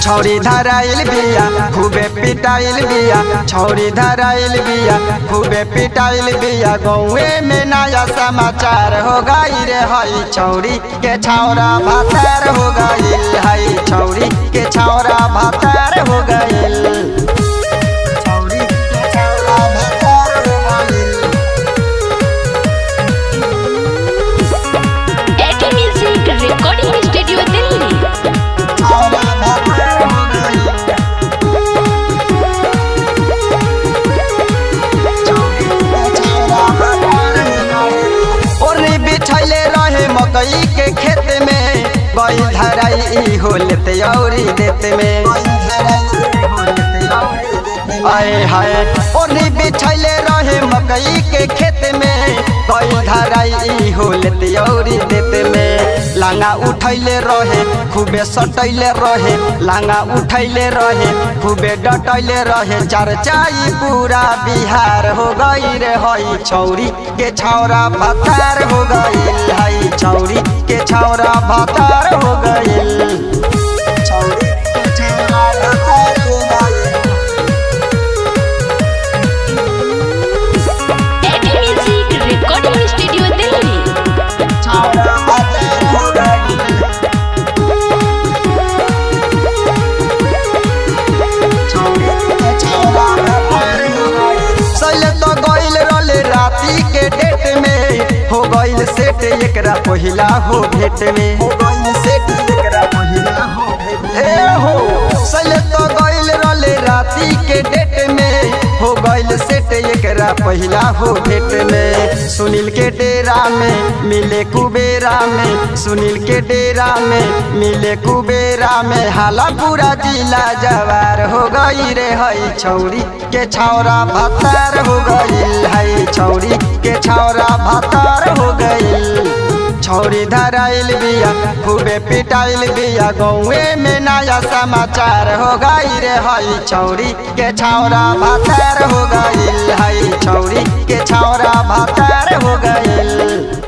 छौरी धराइल बिया खूबे पिटाइल बिया, छौरी धराइल बिया खूबे पिटाइल बिया। गौवे में नया समाचार हो गई रे हई छौरी के छौरा भातार हो गईल, हई छौरी के छौरा भातार हो गईल। छौरी के छौरा भातार हो गईल। AT music recording studio Delhi. छौरा भातार हो गईल। ओरनी बिछैले रहे मकई के खेत में, गई धराई हो लेते औरी देते में। आए हाय, ओरनी बिछैले रहे मकई के खेत में, गई धराई हो लेते औरी देते में। लांगा उठैले रहे खूबे सटैले रहे, लांगा उठैले रहे खूबे डटैले रहे। चर्चाई पूरा बिहार हो गई रे हई छौरी के छौरा भातार हो गईल, हई छौरी के छौरा भातार हो गईल। छौरी के छौरा भातार हो गईल। AT music recording studio Delhi. छौरा भातार हो गईल। सैले तो गईल रहले राती के डेट में, हो गईल सेट एकरा पहिला हो भेट में। हो गईल सेट एकरा पहिला हो भेट ए हो। सैले तो गईल रहले राती के डेट में, हो गईल सेट एकरा पहिला हो भेट में। सुनील के डेरा में मिले कुबेरा में, सुनील के डेरा में मिले कुबेरा में। हाला पूरा जिला जवार हो गई रे हई छौरी के छौरा भातार हो गईल, हई छौरी के छौरा भातार हो गईल। छौरी धराइल बिया खूबे पिटाइल बिया, गौवे में नया समाचार हो गई रे हई छौरी के छौरा भातार हो गईल, हई छौरी के छौरा भातार हो गईल।